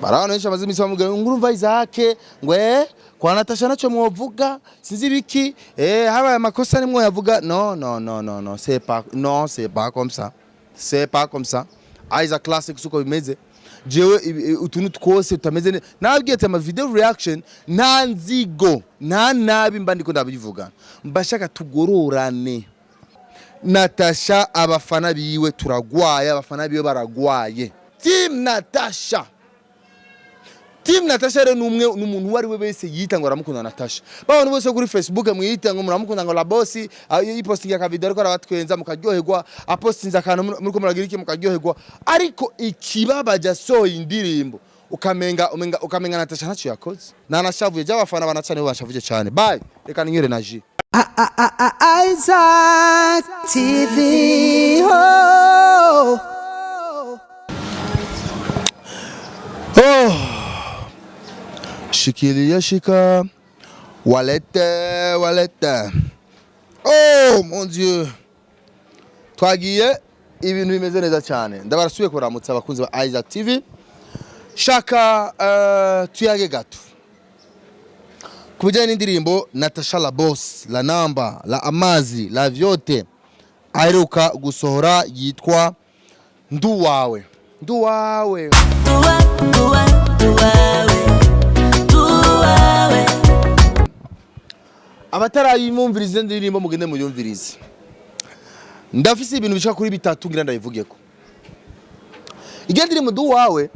Bari benshi bamaze iminsi bamubwira ngo urumva Isaac, ngo kwa Natasha naco mwovuga, sinzi biki, habaye amakosa nimwo yavuga. No, no, no, no, no, c'est pas, non, c'est pas comme ça, c'est pas comme ça. Isaac Classic, suko bimeze. Jewe utuntu twose tutameze neza nabwiye ati ama video reaction, nta nzigo, nta nabi mba ndiko ndabivuga, mbashaka tugororane. Natasha, abafana biwe turagwaye, abafana biwe baragwaye. Team Natasha, Team Natasha rero numwe numuntu uwo ari we wese yita ngo aramukunda Natasha. Babona bose kuri Facebook mwiyita ngo muramukunda, ngo la boss yipostinga aka video ariko arabatwenza mukaryoherwa, apostinze akantu muriko muragira iki mukaryoherwa, ariko ikibabaje asohoye indirimbo ukamenga ukamenga Natasha ntacyo yakoze. Nanashavuye je, abafana banacane bashavuje cyane. Bye, reka ninywere na jus. Isaac TV. Oh. Oh. Shikilia shika walete walete. Oh mon Dieu. Twagiye, ibintu bimeze neza cyane. Ndabarasubiye kuramutsa abakunzi ba Isaac TV. Shaka tuyage gato ku bijyanye n'indirimbo Natasha la Boss, la namba, la amazi, la vyote aheruka gusohora yitwa Nduwawe. Nduwawe. Dua, dua, duawe, duawe. Abatarayimumviriza indirimbo, mugende muyumvirize. Ndafise ibintu bishika kuri bitatu ngira ndabivugeko. Iyo ndirimbo Nduwawe,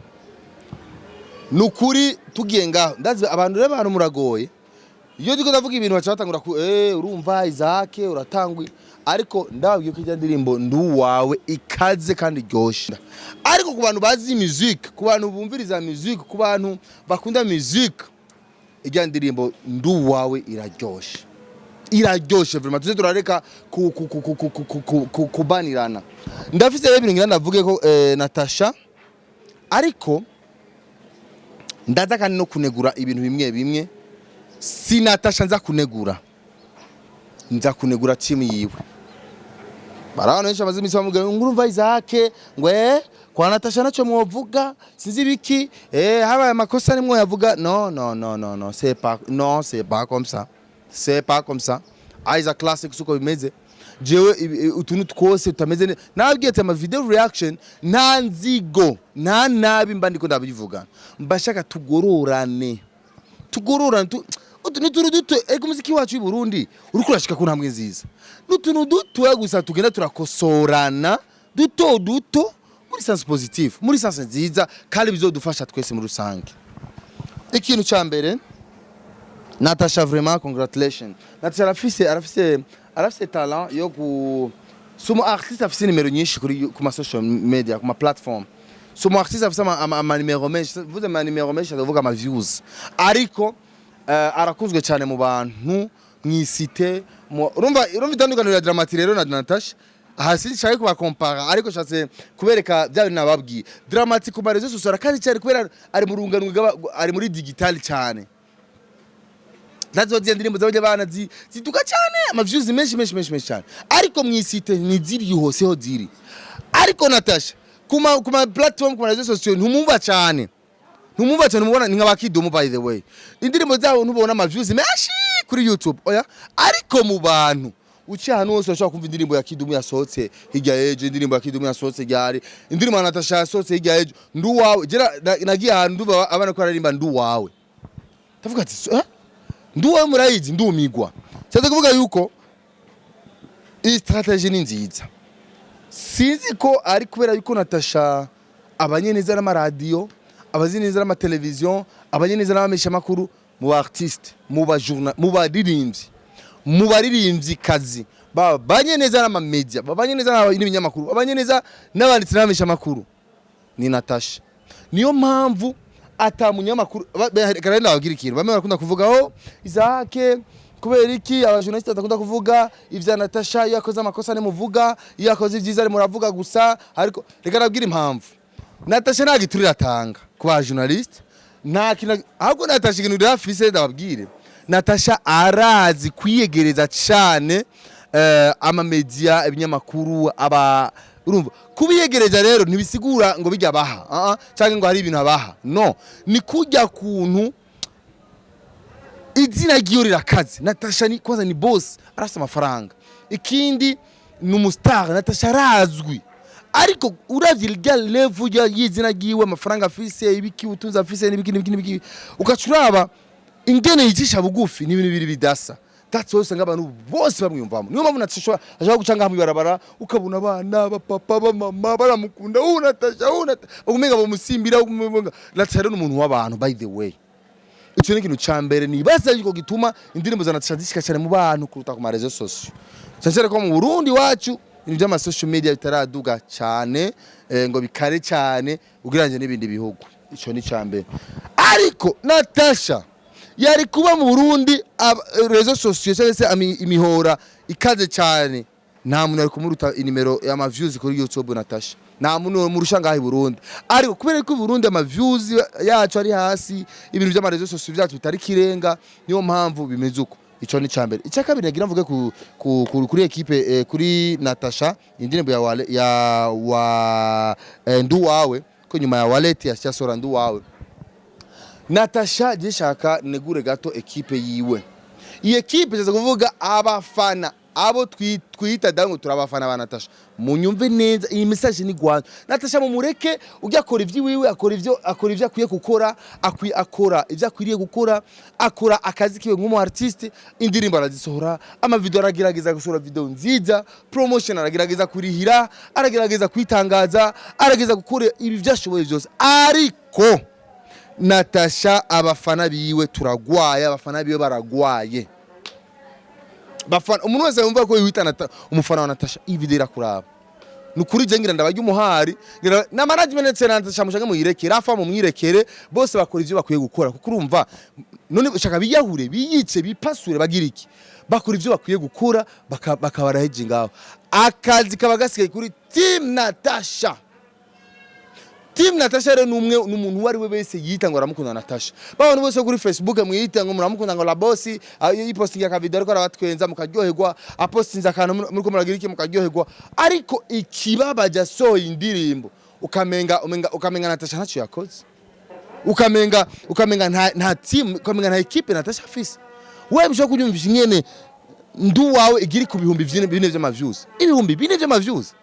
ni ukuri tugiye ngaho, ndazi abantu rero, abantu muragoye. Iyo ndiko ndavuga ibintu baca batangura ku urumva Isaac uratangwi, ariko ndababwiye ko iyo ndirimbo Nduwawe ikaze kandi iryoshe. Ariko ku bantu bazi music, ku bantu bumviriza music, ku bantu bakunda music, ijya ndirimbo Nduwawe iraryoshe, iraryoshe vraiment. Tuze turareka ku kubanirana. Ndafise rero ibintu ngira ndavuge ko Natasha, ariko ndaza kandi no kunegura ibintu bimwe bimwe. Si Natasha nza kunegura, nza kunegura team yiwe. Bari abantu benshi bamaze iminsi bamubwira ngo urumva Isaac, ngo kwa Natasha naco mwovuga, sinzi biki, habaye amakosa nimwo yavuga. No, no, no, no, no, c'est pas, non, c'est pas comme ça, c'est pas comme ça. Isaac Classic, suko bimeze. Jewe utuntu twose tutameze neza nabwiye ati ama video reaction, nta nzigo, nta nabi mba ndiko ndabivuga, mbashaka tugororane, tugororane n'utuntu duto. Ariko umuziki wacu w'i Burundi uriko urashika ku ntambwe nziza, n'utuntu dutoya gusa tugenda turakosorana, duto duto, muri sens positif, muri sens nziza, kandi bizodufasha twese muri rusange. Ikintu ca mbere, Natasha, vraiment congratulations. Natasha arafise talent yo ku sumu artiste, afise nimero nyinshi kuri ku ma social media, ku ma platform. Sumu artiste afise ama nimero menshi, vuze ama nimero menshi ndavuga ama views, ariko arakunzwe cyane mu bantu mw'isite. Urumva itandukaniro ya Dramati rero na Natasha. Aha sinshaka kubakompara, ariko nshatse kubereka bya bintu nababwiye. Dramati ku ma réseaux sociaux arakazi cyane kubera ari mu rungano ari muri digital cyane. Nazo ziya ndirimbo z'abajya bana zituka cyane, ama views menshi menshi menshi menshi cyane, ariko mw'isite ntiziri hose ho ziri. Ariko Natasha kuma platform, kuma réseaux sociaux ntumumva cyane, ntumumva cyane. Umubona ni nka bakidumu. By the way, indirimbo zabo ntubona ama views menshi kuri YouTube, oya. Ariko mu bantu uciye ahantu hose urashobora kumva indirimbo ya Kidumu yasohotse hirya y'ejo, indirimbo ya Kidumu yasohotse ryari, indirimbo ya Natasha yasohotse hirya y'ejo, Nduwawe. Jera nagiye ahantu ndumva abana ko baririmba Nduwawe, ndavuga ati "Nduwawe murayizi?" Ndumigwa. Cyaze kuvuga yuko iyi strategy ni nziza. Sinzi ko ari kubera yuko Natasha abanye neza n'amaradiyo, abazi neza n'amateleviziyo, abanye neza n'abameshamakuru, mu ba artiste, mu ba journal, mu baririmbyi, mu baririmbyi kazi babanye neza n'amamedia, babanye neza n'ibinyamakuru, babanye neza n'abanditsi n'abameshamakuru ni Natasha. Niyo mpamvu ata munyamakuru reka rero ndababwira ikintu bamwe barakunda kuvuga: "Oh Isaac, kubera iki abajournaliste badakunda kuvuga ivya Natasha? Iyo akoze amakosa nimuvuga, iyo akoze ibyiza ari muravuga gusa." Ariko reka nabwira impamvu. Natasha nta giturire atanga ku ba journaliste, nta kintu. Ahubwo Natasha ikintu rero afise, ndababwire, Natasha arazi kwiyegereza cyane amamedia, ibinyamakuru, aba Urumva, kubiyegereza rero ntibisigura ngo bijya baha cyangwa ngo hari ibintu abaha. No ni kujya kuntu izina ryiwe rirakaze. Natasha ni kwanza ni boss, arafite amafaranga, ikindi ni umustar. Natasha arazwi, ariko uravye rya level y'izina ryiwe, amafaranga afise, ibiki, ubutunzi afise, n'ibiki n'ibiki n'ibiki, ugaca uraba ingene yicisha bugufi, ni ibintu bibiri bidasa. That's why usanga abantu bose bamwiyumvamo. Niyo mpamvu Natasha ashobora guca ngaha mw'ibarabara, ukabona abana bapapa, bamama baramukunda, "Oh Natasha, oh Natasha," umenga bamusimbira, umenga Natasha rero ni umuntu w'abantu. By the way, icyo ni ikintu ca mbere nibaza yuko gituma indirimbo za Natasha zishika cyane mu bantu kuruta ku ma réseaux sociaux, cyane cyane ko mu Burundi wacu ibintu by'ama social media bitaraduga cyane, ngo bikare cyane ugereranyije n'ibindi bihugu. Ico ni ca mbere. Ariko Natasha yari kuba mu Burundi réseaux sociaux cyangwa se imihora ikaze cyane, nta muntu yari kumuruta inimero y'ama views kuri YouTube. Natasha nta muntu murusha ngaho i Burundi, ariko kubera ko i Burundi ama views yacu ari hasi, ibintu by'ama réseaux sociaux byacu bitari kirenga, niyo mpamvu bimeze uko. Ico ni cambere. Icya kabiri nagira mvuge kuri équipe, kuri Natasha, indirimbo ya wale, ya wa Nduwawe, ko nyuma ya Wallet yashyasora Nduwawe. Natasha, gishaka negure gato équipe yiwe. Iyi équipe iza kuvuga abafana abo twita dango turabafana ba Natasha. Munyumve neza, iyi message ni Rwanda. Natasha mumureke, ujya akora ivy'iwiwe, akora ivyo akwiye gukora, akwiye akora ivyo akwiriye gukora, akora akazi kiwe nk'umu artiste. Indirimbo arazisohora, ama video aragerageza gusohora video nziza, promotion aragerageza kurihira, aragerageza kwitangaza, aragerageza gukora ibi vyashoboye byose. Ariko Natasha, abafana biwe turagwaye, abafana biwe baragwaye. Bafana, umuntu wese yumva ko yita umufana wa Natasha, iyi video irakuraba. Ni ukuri je ngira ndabarya umuhari ngira na management ndetse na Natasha, mushaka muyirekere, afa mumwirekere, bose bakora ivyo bakwiye gukora. Kuko urumva none ushaka biyahure, biyice, bipasure, bagira iki? Bakora ivyo bakwiye gukora, bakabaraheje ngaho. Akazi kaba gasigaye kuri team Natasha. Team Natasha rero numwe numuntu uwo ari we wese yita ngo aramukunda Natasha. Abantu bose kuri Facebook mwiyita ngo muramukunda, ngo la boss yipostinga akavideo ariko arabatwenza mukaryoherwa, apostinze akantu muriko muragira iki mukaryoherwa, ariko ikibabaje asohoye indirimbo ukamenga ukamenga Natasha ntacyo yakoze, ukamenga nta team, ukamenga nta équipe Natasha afise. Wewe bishobora kunyumvisha ingene Nduwawe igiri ku 4000 vy'ama views, 4000 vy'ama views,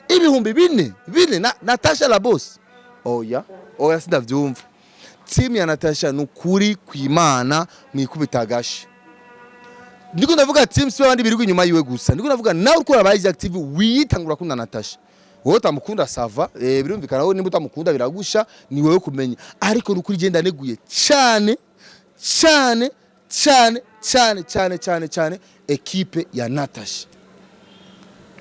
ibihumbi bine bine na Natasha la boss? Oya, oya, sindavyumva. Team ya Natasha, nukuri kwimana mwikubita agashi. Ndiko ndavuga team, si abandi birirwa inyuma yiwe gusa, ndiko ndavuga nawe uriko urabaye active wiyitangura kunda Natasha. Wowe utamukunda, ça va, birumvikana, wowe nimba utamukunda biragusha, ni wewe kumenya. Ariko nukuri genda neguye cyane cyane cyane cyane cyane cyane cyane équipe ya Natasha,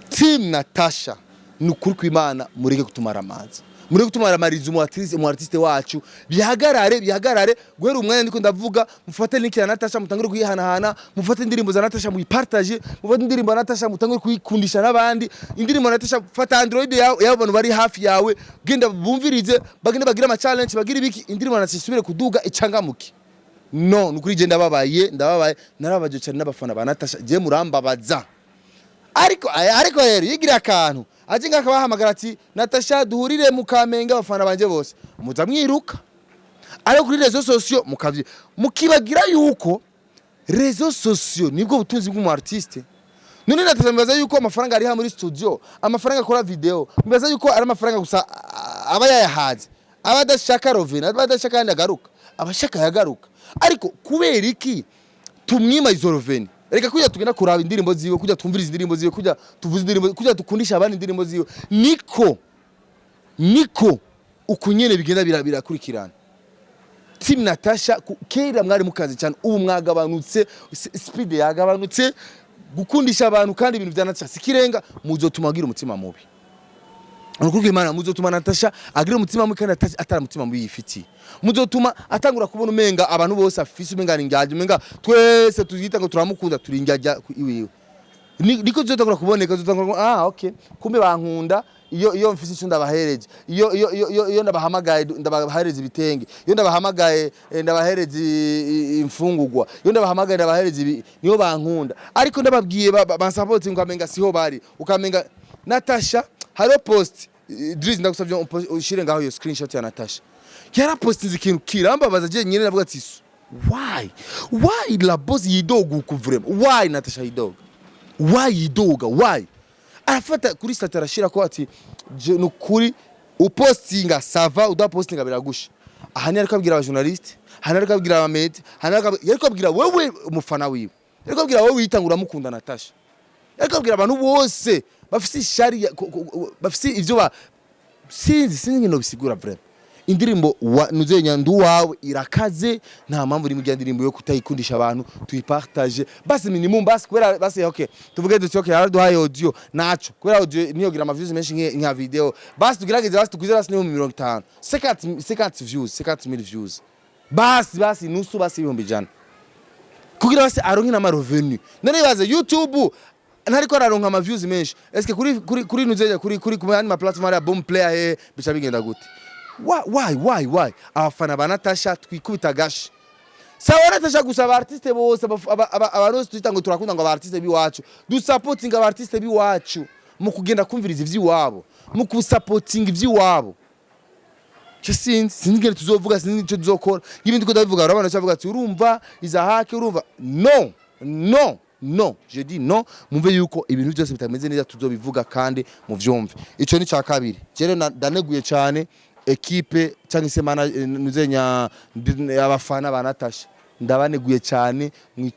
team Natasha. Ni ukuri kw'Imana, mureke kutumara amazi, mureke kutumara amariza umu artiste wacu. Bihagarare, bihagarare guhera umwanya ndiko ndavuga. Mufate link ya Natasha, mutangure kuyihanahana, mufate indirimbo za Natasha muyipartage, mufate indirimbo ya Natasha mutangure kuyikundisha n'abandi indirimbo ya Natasha. Fata Android yawe, y'abo bantu bari hafi yawe, genda bumvirize, bagende bagire ama challenge, bagire ibiki, indirimbo ya Natasha isubire kuduga, icangamuke. No nukuri je ndababaye, ndababaye, narababaje cyane n'abafana ba Natasha. Je murambabaza. Ariko rero yigira akantu aje ngakabahamagara ati: "Natasha, duhurire mu Kamenge, abafana banje bose," muza mwiruka. Ariko kuri réseaux sociaux mukavye mukibagira yuko réseaux sociaux nibwo butunzi bw'umu artiste. None Natasha mbibaza yuko amafaranga ariha muri studio, amafaranga akora video, mbibaza yuko ari amafaranga gusa aba yayahaze, aba adashaka revenu, aba adashaka yandi agaruka, aba ashaka yagaruka. Ariko kubera iki tumwima izo revenu? Reka kujya tugenda kuraba indirimbo ziwe, kujya twumviriza indirimbo ziwe, kujya tuvuza indirimbo, kujya dukundisha abandi indirimbo ziwe, niko uku nyene bigenda birakurikirana. Team Natasha, kera mwari mukaze cyane, ubu mwagabanutse, speed yagabanutse gukundisha abantu. Kandi ibintu vya Natasha sikirenga, muzotuma agira umutima mubi. Nukuri Imana, muzotuma Natasha agira umutima mubi kandi atari umutima mubi yifitiye. Muzotuma atangura kubona umenga abantu bose afise umenga ni indyarya, umenga twese tuzita ngo turamukunda turi indyarya iwiwe. Niko zizotangura kuboneka, zizotangura ah okay, kumbe bankunda iyo mfise icyo ndabahereje, iyo ndabahamagaye ndabahereza ibitenge, iyo ndabahamagaye ndabahereza imfungurwa, iyo ndabahamagaye ndabahereza ibi, niyo bankunda. Ariko ndababwiye bansapoti ukamenga siho bari, ukamenga Natasha. Hariho post, Idris, ndagusavye ushire ngaho iyo screenshot ya Natasha. Yarapostinze ikintu kirambabaza je nyine, navuga ati: Why la boss yidoga uku vraiment? Why Natasha yidoga? Why yidoga? Why?" Arafata kuri statut arashira ko ati: "Je nukuri upostinga ça va, udapostinga biragusha." Aha ni ariko abwira aba journaliste, aha ni ariko abwira aba media, aha ni ariko abwira wewe umufana wiwe, ariko abwira wewe witangura mukunda Natasha, ariko abwira abantu bose bafise ishari bafise ivyo ba sinzi ngino bisigura vraiment. Indirimbo wa nuzenya Nduwawe irakaze, nta mpamvu iri mu ndirimbo yo kutayikundisha abantu. Tuyipartage basi minimum, basi kubera basi okay, tuvuge duti okay, yaraduhaye audio naco, kubera audio niyo gira ama views menshi nka video. Basi tugerageze, basi tukuze basi niyo 50, 50 views, 50,000 views, basi nusu, basi 100,000, kugira basi aronke n'ama revenu. None ibaze, YouTube ntariko araronka ama views menshi, eske kuri nuzeja kuri ku yandi ma platform ya Boom Player he bica bigenda gute? Why abafana ba Natasha twikubita gashi? Sawa Natasha gusa, aba artiste bose, abarusi twita ngo turakunda ngo aba artiste biwacu, dusapotinga aba artiste biwacu mu kugenda kumviriza ivy'iwabo, mu kusapotinga ivy'iwabo. Cyo sinzi ingene tuzovuga, sinzi icyo tuzokora. Nk'ibindi ko ndabivuga, urabona cyavuga ati urumva izahake, urumva. No, no, no, je dis non. Mumve yuko ibintu byose bitameze neza tuzobivuga kandi muvyumve. Ico ni ca kabiri. Jere ndaneguye cyane ekipe cyangwa se mana nuzenya abafana ba Natasha, ndabaneguye cyane.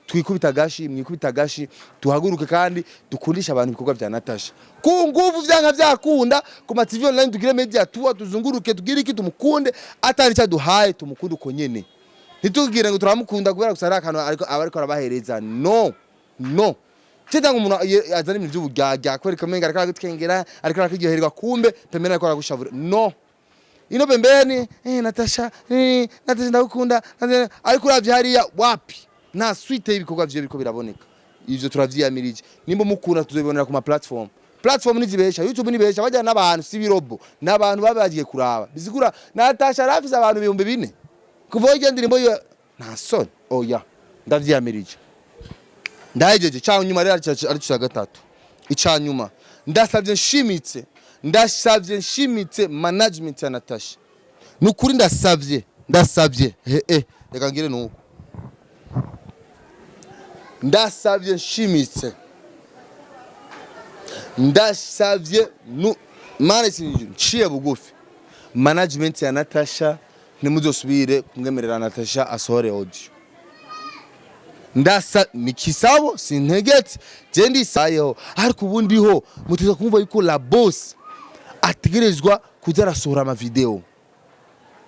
Twikubita gashi, mwikubita gashi, tuhaguruke kandi dukundisha abantu ibikorwa vya Natasha ku nguvu, vyanka vyakunda. Ku ma TV online tugire media tour, tuzunguruke, tugire iki, tumukunde atari cyaduhaye, tumukunde uko nyene. Ntitugire ngo turamukunda kubera gusa ari akantu ariko aba ariko arabahereza. No, no, cyangwa umuntu azana ibintu by'uburyarya kwereka umenga ariko aragutwengera, ariko arakiryoherwa, kumbe pembeni ariko aragushavura. No, ino pembeni, Natasha, Natasha ndagukunda. Natasha, ariko uravye hariya wapi, nta suite y'ibikorwa vyiwe biriko biraboneka. Ivyo turavyiyamirije. Nimba mukunda tuzobibonera ku ma platform. Platform nizibesha, YouTube nibesha, bajya n'abantu si birobo, n'abantu baba bagiye kuraba. Bisigura Natasha arafise abantu 4000 kuva iryo ndirimbo yo, nta soni. Oya, ndavyiyamirije, ndahejeje. Cya nyuma rero ari cya gatatu, icya nyuma, ndasavye nshimitse management ya Natasha. Nukuri ndasavye, he reka ngire nuko, ndasavye nshimitse, ndasavye nu mane sinje nciye bugufi management ya Natasha, ntimuzosubire kumwemerera Natasha asohore audio. Ndasa ni kisabo, sintegetse, je ndisayeho, ariko ubundi ho muteza kumva yuko la boss ategerezwa kuza arasohora amavideo.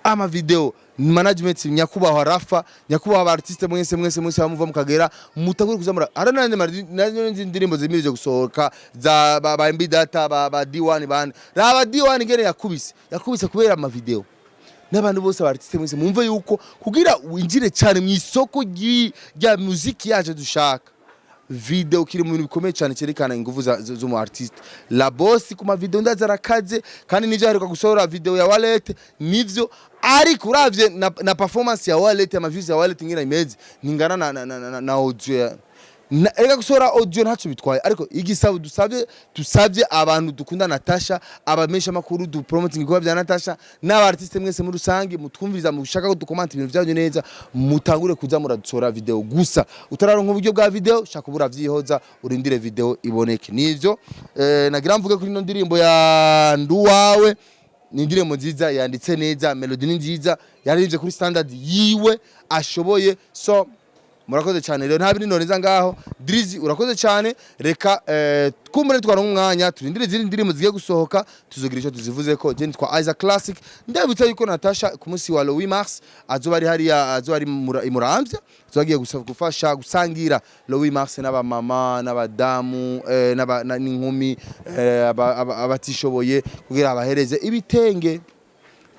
Amavideo, management, nyakubahwa Rafa, nyakubahwa aba artiste mwese, mwese mwese bamuva mukagera, mutangure kuzamura. Hari n'andi ndirimbo zimirije gusohoka za ba MB Data, ba D1 bande. Raba D1 ngene yakubise kubera amavideo. N'abantu bose, aba artiste mwese, mumve yuko kugira winjire cyane mu isoko rya muziki yaje dushaka video kiri mu bintu bikomeye cyane cyerekana ingufu z'umu artiste. La boss ku ma video ndaza arakaze, kandi nivyo aheruka gusohora video ya Wallet, nivyo, ariko uravye na performance ya Wallet, ama views ya Wallet ngira imeze ningana na audio ya reka gusohora audio ntacyo bitwaye. Ariko igisabo dusabye abantu dukunda Natasha, abamesha makuru du promoting ibikorwa bya Natasha, n'aba artiste mwese muri rusange mutwumviriza, mushaka ko dukomanta ibintu byanyu neza, mutangure kuza muradusohora video gusa. Utararonka uburyo bwa video, shaka ubura vyihoza, urindire video iboneke. Nivyo nagira mvuge kuri ino ndirimbo ya Nduwawe. Ni indirimbo nziza, yanditse neza, melody ni nziza, yaririmbye kuri standard yiwe ashoboye. So murakoze cyane rero, nta bindi noneza ngaho. Drizzy, urakoze cyane. Reka twumure twaronka umwanya, turindire izindi ndirimbo zigiye gusohoka, tuzogira icyo tuzivuze ko. Je nitwa Isaac Classic. Ndabutsa yuko Natasha ku munsi wa le 8 mars azoba ari hariya, azoba ari i Muramvya, azoba agiye gufasha gusangira le 8 mars n'abamama n'abadamu, n'inkumi, abatishoboye, kugira abahereze ibitenge.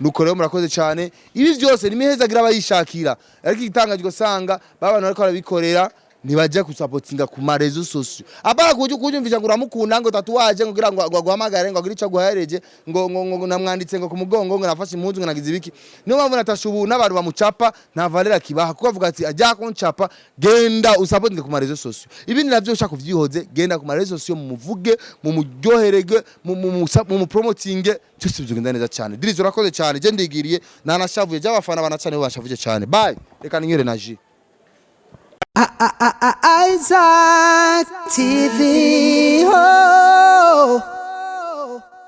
Nuko rero murakoze cyane. Ibi byose ni mihezagira abayishakira, ariko igitangaje ugasanga ba bantu bariko barabikorera. Ntibajya gusapotinga ku ma réseaux sociaux, apana kujya kunyumvisha ngo uramukunda, ngo tatouage, ngo kugira ngo aguhamagare, ngo agire icyo aguhereje, ngo namwanditse ngo ku mugongo, ngo nafashe impuzu, ngo nagize ibiki. Niyo mpamvu Natasha ubu n'abantu bamucapa nta valeur akibaha, kuko avuga ati ajya kuncapa, genda usapotinge ku ma réseaux sociaux. Ibindi navyo ushaka kuvyihoze, genda ku ma réseaux sociaux, mumuvuge, mumuryoherege, mumupromotinge, byose bizogenda neza cyane. Dirizo, urakoze cyane. Je ndigiriye, nanashavuye, je abafana banacane bo bashavuje cyane. Bye, reka ninywere na jus. Isaac TV.